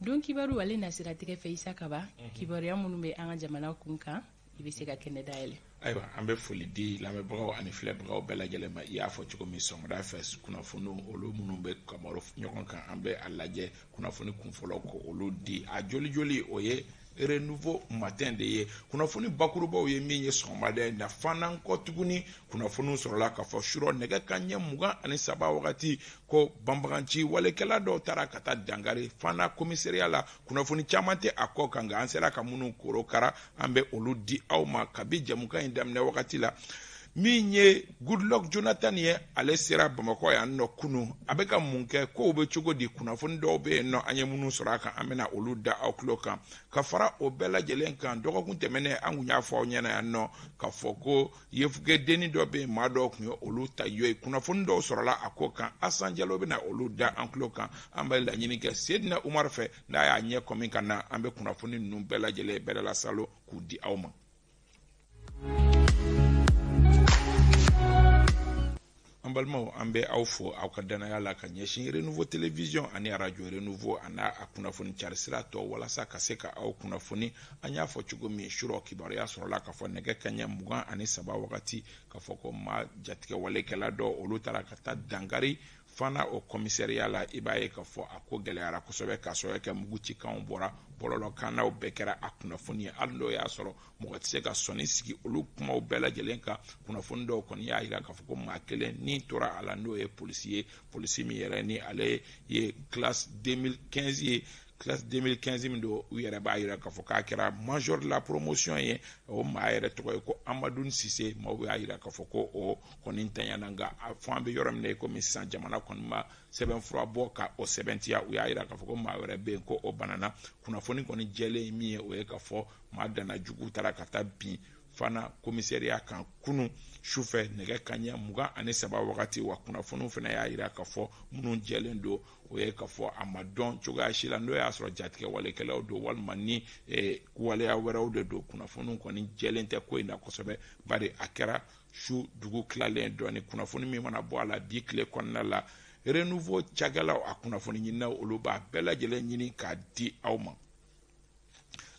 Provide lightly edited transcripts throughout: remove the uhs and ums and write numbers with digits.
Don kibaru ale na siratigɛ fɛ, Isa Kaba, kibaruya minnu bɛ an ka jamana kun kan, i bɛ se ka kɛnɛ dayɛlɛ. Ayiwa, an bɛ foli di lamɛnbagaw ani filɛbagaw bɛɛ lajɛlen ma. I y'a fɔ cogo min, sɔgɔmada fɛ kunnafoniw, olu minnu bɛ kamaro ɲɔgɔn kan, an bɛ a lajɛ kunnafoni kunfɔlɔ ko olu di a joli joli. O ye Renouveau Matin de ye. Kunnafoni bakurubaw ye min ye sɔgɔmada in na, fana kɔ tuguni, kunnafoniw sɔrɔla k'a fɔ surɔ nɛgɛ kanɲɛ 23 wagati ko banbaganci walekɛla dɔw taara ka taa dankari Fana komisariya la. Kunnafoni caman tɛ a kɔ kan, nka an sera ka minnu korokara, an bɛ olu di aw ma kabi jɛmukan in daminɛ wagati la. Min ye Goodluck Jonathan ye, ale sera Bamakɔ yan nɔ kunu. A bɛ ka mun kɛ? Kow bɛ cogo di? Kunnafoni dɔw bɛ yen nɔ, an ye minnu sɔrɔ a kan, an bɛna olu da aw tulo kan. Ka fara o bɛɛ lajɛlen kan, dɔgɔkun tɛmɛnen an kun y'a fɔ aw ɲɛna yan nɔ k'a fɔ ko yefuge denni dɔ bɛ yen, maa dɔw tun ye olu ta ye. Kunnafoni dɔw sɔrɔla a ko kan, Asan Jalo bɛna olu da an tulo kan. An bɛ laɲini kɛ Sedina Umar fɛ, n'a y'a ɲɛ kɔmi ka na, an bɛ kunnafoni ninnu bɛɛ lajɛlen bɛɛ lasalo k'u di aw ma. An balimaw, an bɛ aw fo aw ka dannaya la ka ɲɛsin Renouveau Télévision ani arajo Renouveau a n'a a kunnafoni carisira tɔ, walasa ka se ka aw kunnafoni. An y'a fɔ cogo min, surɔ kibaruya sɔrɔla k'a fɔ nɛgɛ kanɲɛ 23 wagati k'a fɔ ko maa jatigɛwalekɛla dɔ, olu taara ka taa dankari Fana o kɔmisariya la. I b'a ye k'a fɔ a ko gɛlɛyara kosɛbɛ, k'a sababu kɛ mugu cikanw bɔra bɔlɔlɔkannaw bɛɛ kɛra a kunnafoni ye. Hali n'o y'a sɔrɔ mɔgɔ tɛ se ka sɔnni sigi olu kumaw bɛɛ lajɛlen kan, kunnafoni dɔw kɔni y'a jira k'a fɔ ko maa kelen ni tora a la, n'o ye polisi ye, polisi min yɛrɛ ni ale ye classe 2015 ye. Classe 2015 min don, u yɛrɛ b'a jira k'a fɔ k'a kɛra major de la promotion ye. O maa yɛrɛ tɔgɔ ye ko Amadu Sise. Maaw y'a jira k'a fɔ ko o kɔni ntanyana, nka a fɔ an bɛ yɔrɔ min na i komi sisan, jamana kɔni ma sɛbɛnfura bɔ ka o sɛbɛntiya. U y'a jira k'a fɔ ko maa wɛrɛ bɛ yen ko o banana. Kunnafoni kɔni jɛlen ye min ye, o ye k'a fɔ maa danna jugu taara ka taa bin Fana komisariya kan kunun sufɛ nɛgɛ kanɲɛ 23 wagati. Wa kunnafoniw fana y'a jira k'a fɔ minnu jɛlen don, o ye k'a fɔ a ma dɔn cogoya si la n'o y'a sɔrɔ jatigɛwalekɛlaw don walima ni waleya wɛrɛw de don. Kunnafoniw kɔni jɛlen tɛ ko in na kosɛbɛ, bari a kɛra su dugu tilalen dɔɔni. Kunnafoni min mana bɔ a la bi tile kɔnɔna la, Renouveau cakɛlaw, a kunnafoni ɲininaw, olu b'a bɛɛ lajɛlen ɲini k'a di aw ma.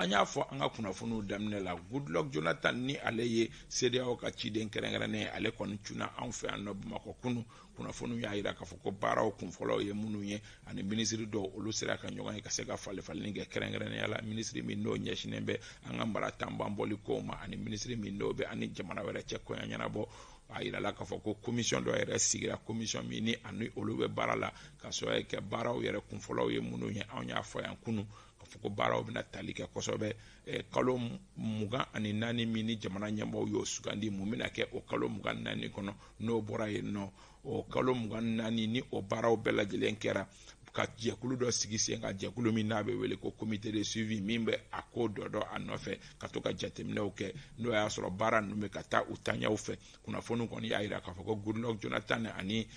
An y'a fɔ an ka kunnafoniw daminɛ la, Goodluck Jonathan, ni ale ye CEDEAO ka ciden kɛrɛnkɛrɛnnen ye, ale kɔni cunna anw fɛ yan nɔ Bamakɔ kunu. Kunnafoniw y'a jira k'a fɔ ko baaraw kunfɔlɔw ye minnu ye, ani minisiri dɔw, olu sera ka ɲɔgɔn ye ka se ka falenfalenni kɛ, kɛrɛnkɛrɛnnenya la minisiri min n'o ɲɛsinnen bɛ an ka mara tanbanbɔli kow ma, ani minisiri min n'o bɛ ani jamana wɛrɛ cɛ koɲɛ ɲɛnabɔ. A yirala k'a fɔ ko commission dɔ yɛrɛ sigira, commission min ni ani olu bɛ baara la, ka sababu kɛ baaraw yɛrɛ kunfɔlɔw ye minnu ye. Anw y'a fɔ yan kunu k'a fɔ ko baaraw bɛna tali kɛ kosɛbɛ kalo 24 min ni jamana ɲɛmɔgɔw y'o sugandi. Mun bɛna kɛ o kalo 24 kɔnɔ? N'o bɔra yen nɔ, o kalo 24 ni o baaraw bɛɛ lajɛlen kɛra, ka jɛkulu dɔ sigi sen kan, jɛkulu min n'a bɛ wele ko comité de suivi, min bɛ a ko dɔ dɔn a nɔfɛ, ka to ka jateminɛw kɛ n'o y'a sɔrɔ baara ninnu bɛ ka taa u taɲɛw fɛ. Kunnafoniw kɔni y'a jira k'a fɔ ko Goodluck Jonathan ani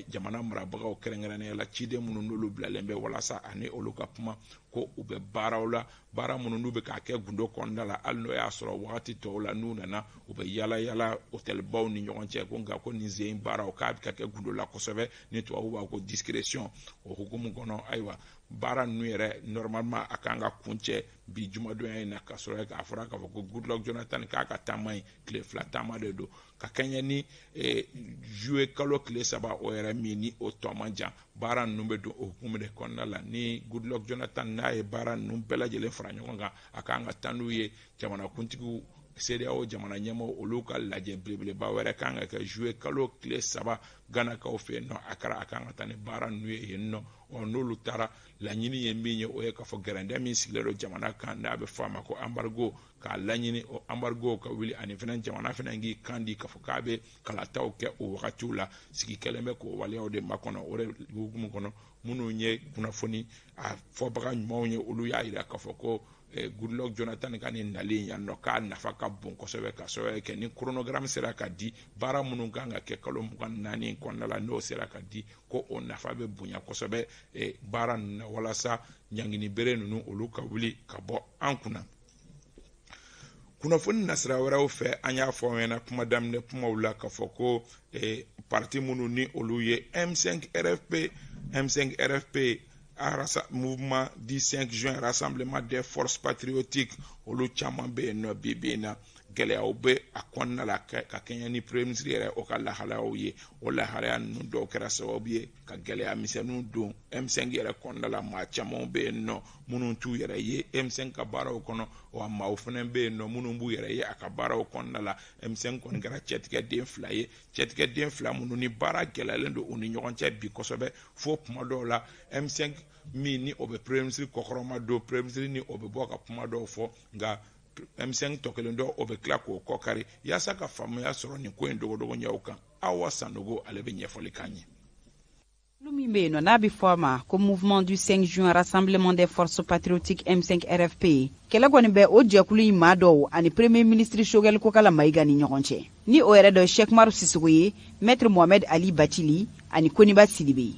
jamana marabagaw, kɛrɛnkɛrɛnnenya la ciden minnu n'olu bilalen bɛ walasa ani olu ka kuma, ko u bɛ baaraw la, baara minnu n'u bɛ k'a kɛ gundo kɔnɔna la, hali n'o y'a sɔrɔ wagati tɔw la n'u nana, u bɛ yala yala hôtelbaw ni ɲɔgɔn cɛ, ko nka ko nin sen baaraw k'a bɛ ka kɛ gundo la kosɛbɛ, ni tubabu b'a ko discrétion. O hukumu kɔnɔ, ayiwa, baara ninnu yɛrɛ, normalement a kan ka kuncɛ bi jumadonya in na, ka sɔrɔ k'a fɔra k'a fɔ ko Goodluck Jonathan k'a ka taama in tile 2 taama de don, ka kɛɲɛ ni juillet kalo tile 3, o yɛrɛ min ni o tɔ man jan. Baara ninnu bɛ don o hukumu de kɔnɔna la. Ni Goodluck Jonathan n'a ye baara ninnu bɛɛ lajɛlen fara ɲɔgɔn kan, a kan ka taa n'u ye jamanakuntigiw, CEDEAO jamana ɲɛmaaw, olu ka lajɛ belebeleba wɛrɛ kan ka kɛ juillet kalo tile 3 Ganakaw fɛ yen nɔ. A kɛra a kan ka taa ni baara ninnu ye yen nɔ. Ɔ, n'olu taara, laɲini ye min ye, o ye k'a fɔ gɛrɛndɛ min sigilen don jamana kan, n'a bɛ fɔ a ma ko embargo, k'a laɲini o embargo ka wuli, ani fana jamana fana k'i kan di k'a fɔ k'a bɛ kalataw kɛ o wagatiw la. Sigi kɛlen bɛ k'o waleyaw de makɔnɔ. O de hukumu kɔnɔ, minnu ye kunnafoni a fɔbaga ɲumanw ye, olu y'a jira k'a fɔ ko Goodluck Jonathan ka nin nalen yan nɔ, k'a nafa ka bon kosɛbɛ, ka sababu kɛ ni chronogramme sera ka di, baara minnu kan ka kɛ kalo 24 kɔnɔna la, n'o sera ka di, ko o nafa bɛ bonya kosɛbɛ baara ninnu na, walasa ɲangini bere ninnu, olu ka wuli ka bɔ an kunna. Kunnafoni nasira wɛrɛw fɛ, an y'a fɔ aw ɲɛna kuma daminɛ kumaw la k'a fɔ ko parti minnu ni olu ye M5 RFP, M5 RFP Mouvement du 5 juin Rassemblement des forces patriotiques, olu caman bɛ yen nɔ. Bi bi in na, gɛlɛyaw bɛ a kɔnɔna la ka kɛɲɛ ni premier ministre yɛrɛ o ka lahalayaw ye. O lahalaya ninnu dɔw kɛra sababu ye ka gɛlɛya misɛnninw don M5 yɛrɛ kɔnɔna la. Maa caman bɛ yen nɔ minnu t'u yɛrɛ ye M5 ka baaraw kɔnɔ, wa maaw fana bɛ yen nɔ minnu b'u yɛrɛ ye a ka baaraw kɔnɔna la. M5 kɔni kɛra cɛtigɛ den fila ye, cɛtigɛ den fila minnu ni baara gɛlɛyalen don u ni ɲɔgɔn cɛ bi kosɛbɛ, fo kuma dɔw la M5 min ni o bɛ premier ministre kɔkɔrɔma don, premier ministre ni o bɛ bɔ ka kuma dɔw fɔ, nka M5 tɔ kelen dɔ o bɛ tila k'o kɔkari. Yaasa ka faamuya sɔrɔ nin ko in dogodogo ɲɛw kan, Awa Sanogo, ale bɛ ɲɛfɔli k'an ye. Kulu min bɛ yen nɔ, n'a bɛ fɔ a ma ko Mouvement du 5 juin Rassemblement des forces patriotiques, M5 RFP, kɛlɛ kɔni bɛ o jɛkulu in maa dɔw ani premier ministre Choguel Kokala Maïga ni ɲɔgɔn cɛ, ni o yɛrɛ dɔ ye Cheick Umaru Sissoko ye, Maître Mohamed Ali Bathily ani Koniba Sidibe.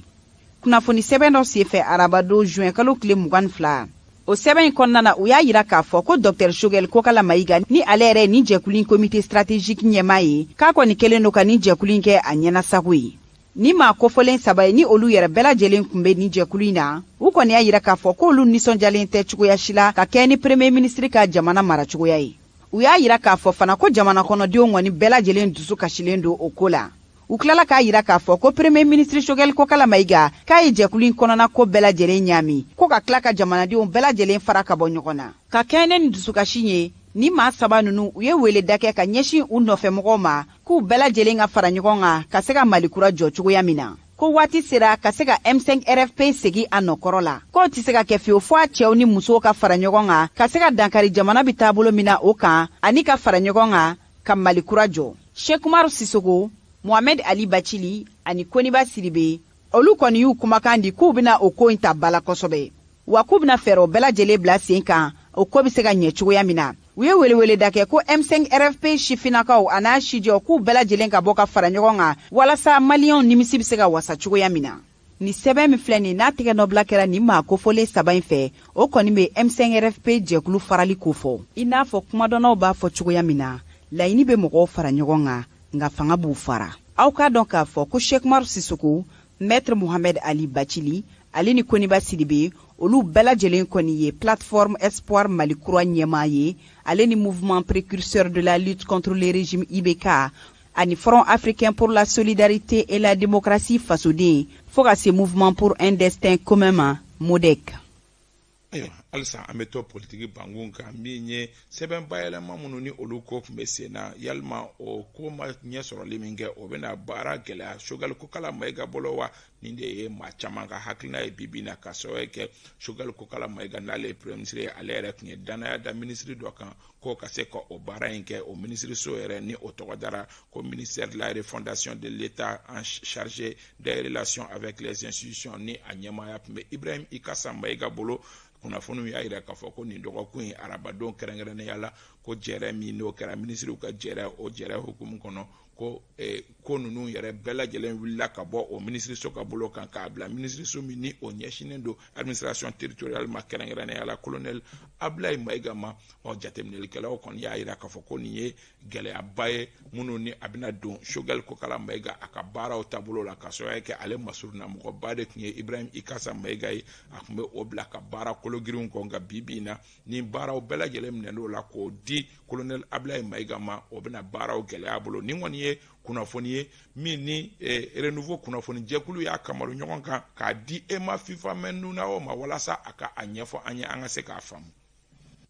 Kunnafoni sɛbɛn dɔ senfɛ arabadon juin kalo tile 22, o sɛbɛn in kɔnɔna na, u y'a yira k'a fɔ ko Dr Choguel Kokala Maïga, ni ale yɛrɛ ye nin jɛkulu in comité stratégique ɲɛmaa ye, k'a kɔni kɛlen don ka nin jɛkulu in kɛ a ɲɛnasago ye. Ni maa kofɔlen saba ye, ni olu yɛrɛ bɛɛ lajɛlen kun bɛ nin jɛkulu in na, u kɔni y'a yira k'a fɔ k'olu nisɔndiyalen tɛ cogoya si la ka kɛ ni premier ministre ka jamana mara cogoya ye. U y'a yira k'a fɔ fana ko jamana kɔnɔdenw kɔni bɛɛ lajɛlen dusu kasilen don o ko la. U tilala k'a yira k'a fɔ ko premier ministre Choguel Kokala Maïga, k'a ye jɛkulu in kɔnɔna ko bɛɛ lajɛlen ɲaami, ko ka tila ka jamanadenw bɛɛ lajɛlen fara ka bɔ ɲɔgɔn na. Ka kɛɲɛ ni dusukasi ye, ni maa saba ninnu, u ye weleda kɛ ka ɲɛsin u nɔfɛmɔgɔw ma k'u bɛɛ lajɛlen ka fara ɲɔgɔn kan ka se ka Mali kura jɔ cogoya min na, ko waati sera ka se ka M5 RFP segi a nɔkɔrɔ la, k'o tɛ se ka kɛ fiyewu fɔ a cɛw ni musow ka fara ɲɔgɔn kan ka se ka dankari jamana bɛ taabolo min na o kan, ani ka fara ɲɔgɔn kan ka Mali kura jɔ. Cheick Umaru Sissoko, Mohamed Ali Bathily ani Koniba Sidibe, olu kɔni y'u kumakan di k'u bɛna o ko in ta bala kosɛbɛ, wa k'u bɛna fɛɛrɛw bɛɛ lajɛlen bila sen kan o ko bɛ se ka ɲɛ cogoya min na. U ye weleweleda kɛ ko M5 RFP sifinnakaw a n'a sijɛw, k'u bɛɛ lajɛlen ka bɔ ka fara ɲɔgɔn kan walasa maliyɛnw nimisi bɛ se ka wasa cogoya min na. Nin sɛbɛn min filɛ nin, n'a tɛgɛ nɔbila kɛra nin maa kofɔlen saba in fɛ, o kɔni bɛ M5 RFP jɛkulu farali kofɔ. I n'a fɔ kumadɔnnaw b'a fɔ cogoya min na, laɲini bɛ mɔgɔw fara ɲɔgɔn kan, nka fanga b'u fara. Aw k'a dɔn k'a fɔ ko Cheick Umaru Sissoko, Maître Mohamed Ali Bathily ale ni Koniba Sidibe, olu bɛɛ lajɛlen kɔni ye Plateforme Espoir Mali Kura ɲɛmaa ye, ale ni Mouvement précurseur de la lutte contre le régime IBK ani Front africain pour la solidarité et la démocratie fasoden, fo ka se Mouvement pour un destin commun ma, MODEC. Ayiwa, halisa an bɛ to politiki bankun kan. Min ye sɛbɛn bayɛlɛma minnu ni olu ko tun bɛ sen na, yalima o ko ma ɲɛ sɔrɔli min kɛ, o bɛna baara gɛlɛya Choguel Kokala Maïga bolo wa? Nin de ye maa caman ka hakilina ye bi bi na, ka sababu kɛ Choguel Kokala Maïga, n'ale ye premier ministre ye, ale yɛrɛ tun ye danaya da minisiri dɔ kan k'o ka se ka o baara in kɛ. O minisiriso yɛrɛ ni o tɔgɔ dara ko ministère de la refondation de l'État en chargé des relations avec les institutions, ni a ɲɛmaaya tun bɛ Ibrahim Ikasa Maïga bolo. Kunnafoniw y'a yira k'a fɔ ko nin dɔgɔkun in arabadon kɛrɛnkɛrɛnnenya la, ko jɛrɛ min n'o kɛra minisiriw ka jɛrɛ, o jɛrɛ hukumu kɔnɔ, ko ninnu yɛrɛ bɛɛ lajɛlen wulila ka bɔ o minisiriso ka bolo kan k'a bila minisiriso min ni o ɲɛsinnen don administration territoriale ma, kɛrɛnkɛrɛnnenya la colonel Abulayi Mayiga ma. Ɔ, jateminɛlikɛlaw kɔni y'a yira k'a fɔ ko nin ye gɛlɛyaba ye minnu ni a bɛna don Choguel Kokala Mayiga a ka baaraw taabolo la, ka sababu kɛ ale masurunna mɔgɔba de tun ye Ibrahim Ikasa Mayiga ye. A tun bɛ o bila ka baara kologirinw kɔ, nka bi bi in na, ni baaraw bɛɛ lajɛlen minɛn'o la k'o di colonel Abulayi Mayiga ma, o bɛna baaraw gɛlɛya bolo. Nin kɔni ye kunnafoni ye min ni Renouveau kunnafoni jɛkulu y'a kamaru ɲɔgɔn kan k'a di Ema Fifa Mɛnuna o ma, walasa a ka a ɲɛfɔ an ye, an ka se k'a faamu.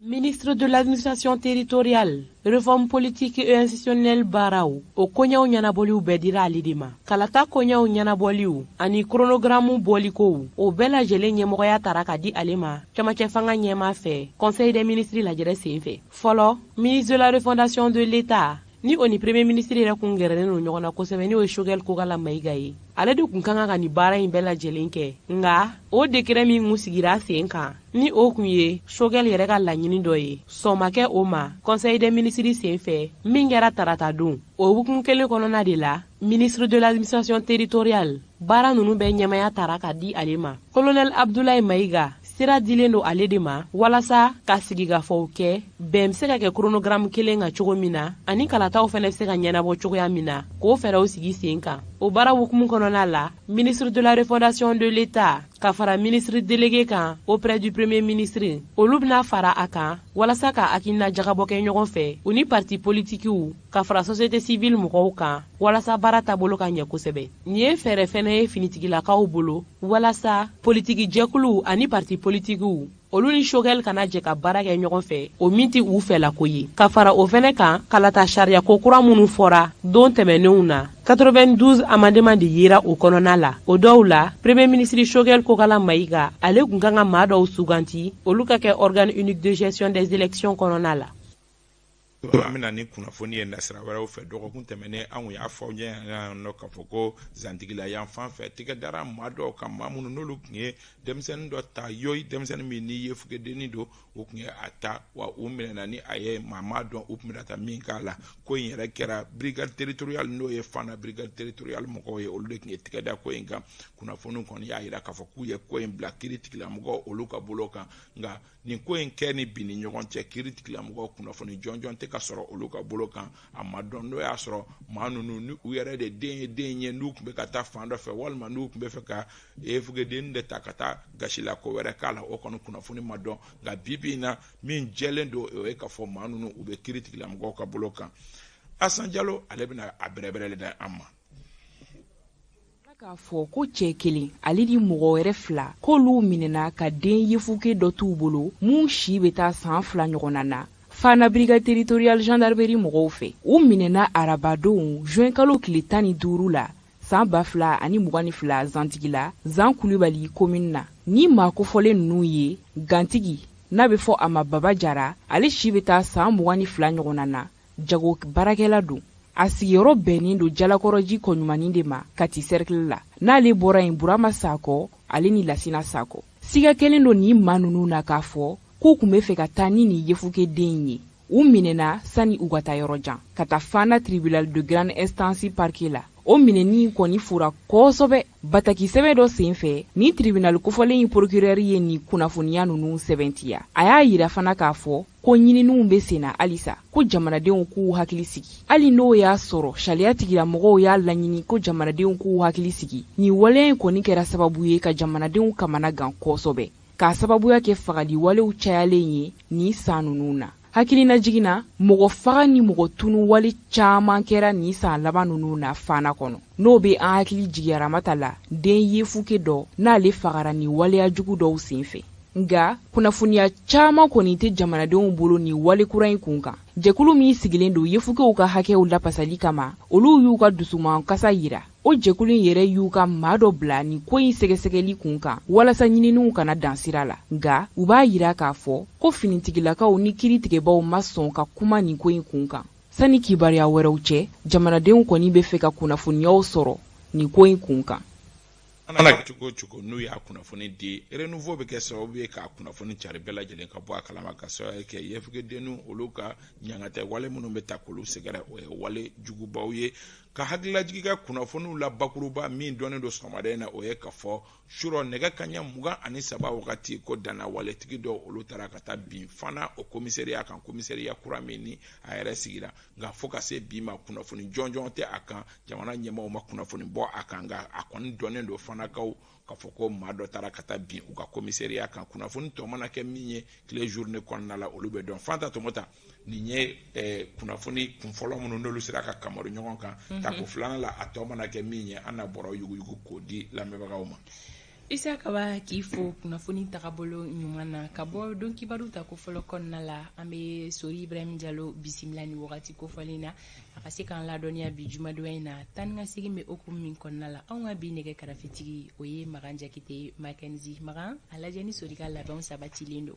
Ministre de l'administration territoriale, réforme politique et institutionnelle baaraw, o koɲɛw ɲɛnabɔliw bɛɛ dira ale de ma. Kalata koɲɛw ɲɛnabɔliw ani chronogramme bɔlikow, o bɛɛ lajɛlen ɲɛmɔgɔya tara ka di ale ma camancɛ fanga ɲɛma fɛ conseil des ministres lajɛrɛ sen fɛ. Fɔlɔ, ministre de la refondation de l'État, ni o ni premier ministre yɛrɛ kun gɛrɛlen don ɲɔgɔn na kosɛbɛ, ni o ye Choguel Kokala Mayiga ye, ale de kun ka kan ka nin baara in bɛɛ lajɛlen kɛ. Nga o décret min kun sigira sen kan, ni o kun ye Choguel yɛrɛ ka laɲini dɔ ye, sɔn ma kɛ o ma conseil des ministres sen fɛ min kɛra tarata don. O hukumu kelen kɔnɔna de la, ministre de l'administration territoriale baara ninnu bɛɛ ɲɛmaya tara ka di ale ma, colonel Abdoulaye Mayiga. Sira dilen don ale de ma walasa ka sigikafɔw kɛ, bɛn bɛ se ka kɛ chronogramme kelen kan cogo min na, ani kalataw fɛnɛ bɛ se ka ɲɛnabɔ cogoya min na, k'o fɛɛrɛw sigi sen kan. O baara hukumu kɔnɔna la, ministre de la refondation de l'État ka fara ministre délégué kan auprès du premier ministre, olu bɛna fara a kan walasa ka hakilina jagabɔ kɛ ɲɔgɔn fɛ u ni parti politikiw ka fara société civile mɔgɔw kan walasa baara taabolo ka ɲɛ kosɛbɛ. Nin ye fɛɛrɛ fɛnɛ ye finitigilakaw bolo walasa politiki jɛkuluw ani parti politikiw olu ni Choguel kana jɛ ka baara kɛ ɲɔgɔn fɛ, o min tɛ u fɛlako ye. Ka fara o fɛnɛ kan, kalata sariya ko kura minnu fɔra don tɛmɛnenw na, 92 amendement de yera o kɔnɔna la. O dɔw la, premier ministre Choguel Kokala Maïga ale kun kan ka maa dɔw suganti olu ka kɛ organe unique de gestion des élections kɔnɔna la. An bɛna ni kunnafoni ye nasira wɛrɛw fɛ. Dɔgɔkun tɛmɛnen, an y'a fɔ aw ɲɛna nɔ k'a fɔ ko Zantigila yan fan fɛ, tigɛ dara maa dɔw kan, maa minnu n'olu tun ye denmisɛnnin dɔ ta yoyi, denmisɛnnin min ni yefugedeni don, u tun ye a ta wa u minɛna ni a ye. Maa maa dɔn u tun bɛna taa min k'a la. Ko in yɛrɛ kɛra brigade territoriale, n'o ye Fana brigade territoriale mɔgɔw ye, olu de tun ye tigɛ da ko in kan. Kunnafoniw kɔni y'a jira k'a fɔ k'u ye ko in bila kiiri tigilamɔgɔw olu ka bolo kan. Nka nin ko in kɛ ni bi ni ɲɔgɔn cɛ, kiiri tigilamɔgɔw kunnafoni jɔnjɔn tɛ ka sɔrɔ olu ka bolo kan. A ma dɔn n'o y'a sɔrɔ maa ninnu ni u yɛrɛ de den ye den ye, n'u tun bɛ ka taa fan dɔ fɛ, walima n'u tun bɛ fɛ ka efugeden de ta ka taa gasila ko wɛrɛ k'a la, o kɔni kunnafoni ma dɔn. Nka bi bi in na, min jɛlen don, o ye k'a fɔ maa ninnu u bɛ kiiri tigilamɔgɔw ka bolo kan. Asan Jalo ale bɛna a bɛrɛbɛrɛli da an ma. K'a fɔ ko cɛ kelen ale ni mɔgɔ wɛrɛ fila k'olu minɛna ka den yefuke dɔ t'u bolo mun si bɛ taa san 2 ɲɔgɔnna na Fana brigade territoriale gendarmerie mɔgɔw fɛ. U minɛna arabadon juin kalo tile 15 la san 2022 Zantigila, Zan Kulibali commune na. Ni maa kofɔlen ninnu ye Gantigi n'a bɛ fɔ a ma Baba Jara, ale si bɛ taa san 22 ɲɔgɔnna na, jago baarakɛla don. A sigiyɔrɔ bɛnnen don Jalakɔrɔji kɔɲumannin de ma Kati cercle la. N'ale bɔra yen, Burama Sakɔ ale ni Lasina Sakɔ. Siga kɛlen don nin maa ninnu na k'a fɔ k'u tun bɛ fɛ ka taa ni nin yefuke den ye. U minɛna sani u ka taa yɔrɔ jan ka taa Fana tribunal de grande instance parquet la. O minɛni kɔni fura kosɛbɛ. Bataki sɛbɛn dɔ sen fɛ, nin tribunal kofɔlen in procureur ye nin kunnafoniya ninnu sɛbɛntiya. A y'a yira fana k'a fɔ ko ɲininiw bɛ senna halisa, ko jamanadenw k'u hakili sigi. Hali n'o y'a sɔrɔ sariya tigilamɔgɔw y'a laɲini ko jamanadenw k'u hakili sigi, nin waleya in kɔni kɛra sababu ye ka jamanadenw kamana gan kosɛbɛ, k'a sababuya kɛ fagali walew cayalen ye nin san ninnu na. Hakilina jiginna, mɔgɔ faga ni mɔgɔ tunu wale caman kɛra nin san laban ninnu na Fana kɔnɔ. N'o bɛ an hakili jigin Aramata la, den yefuke dɔ n'ale fagara nin waleya jugu dɔw sen fɛ. Nka kunnafoniya caman kɔni tɛ jamanadenw bolo nin wale kura in kun kan. Jɛkulu min sigilen don yefukew ka hakɛw lapasali kama, olu y'u ka dusuman kasa yira. O jɛkulu in yɛrɛ y'u ka maa dɔ bila nin ko in sɛgɛsɛgɛli kun kan walasa ɲininiw kana dan sira la. Nka u b'a yira k'a fɔ ko finitigilakaw ni kiiritigɛbaw ma sɔn ka kuma nin ko in kun kan. Sani kibaruya wɛrɛw cɛ, jamanadenw kɔni bɛ fɛ ka kunnafoniyaw sɔrɔ nin ko in kun kan. Mana cogo o cogo, n'u y'a kunnafoni di, Renouveau bɛ kɛ sababu ye k'a kunnafoni cari bɛɛ lajɛlen ka bɔ a kalama, ka sababu kɛ yefugedenninw olu ka ɲangatɛ wale minnu bɛ ta k'olu sɛgɛrɛ, o ye wale jugubaw ye. Ka hakililajigi kɛ kunnafoniw la, bakuruba min dɔnnen don sɔgɔmada in na, o ye k'a fɔ surɔ nɛgɛ kanɲɛ 23 wagati, ko danna waletigi dɔw olu taara ka taa bin Fana o komisariya kan, komisariya kura min ni a yɛrɛ sigira. Nka fo ka se bi ma, kunnafoni jɔnjɔn tɛ a kan, jamana ɲɛmaaw ma kunnafoni bɔ a kan. Nka a kɔni dɔnnen don Fanakaw k'a fɔ ko maa dɔ taara ka taa bin u ka komisariya kan. Kunnafoni tɔ mana kɛ min ye tile journée kɔnɔna la, olu bɛ dɔn. Fanta Tɔmɔta, nin ye kunnafoni kunfɔlɔ minnu n'olu sera ka kamaru ɲɔgɔn kan. Tako filanan la, a tɔ mana kɛ min ye, an na bɔrɔ yuguyugu k'o di lamɛnbagaw ma. Isa Kaba k'i fo kunnafoni tagabolo ɲuman na. Ka bɔ don kibaru ta ko fɔlɔ kɔnɔna la, an bɛ Sori Ibrahim Jalo bisimila ni wagati kofɔlen na, a ka se k'an ladɔnniya bi jumadonya in na taa ni ka segin bɛ hukumu min kɔnɔna la. Anw ka bi nɛgɛ karafetigi, o ye Makan Jakite Makenzi. Makan, a lajɛ ni Sori ka labɛnw sabatilen don.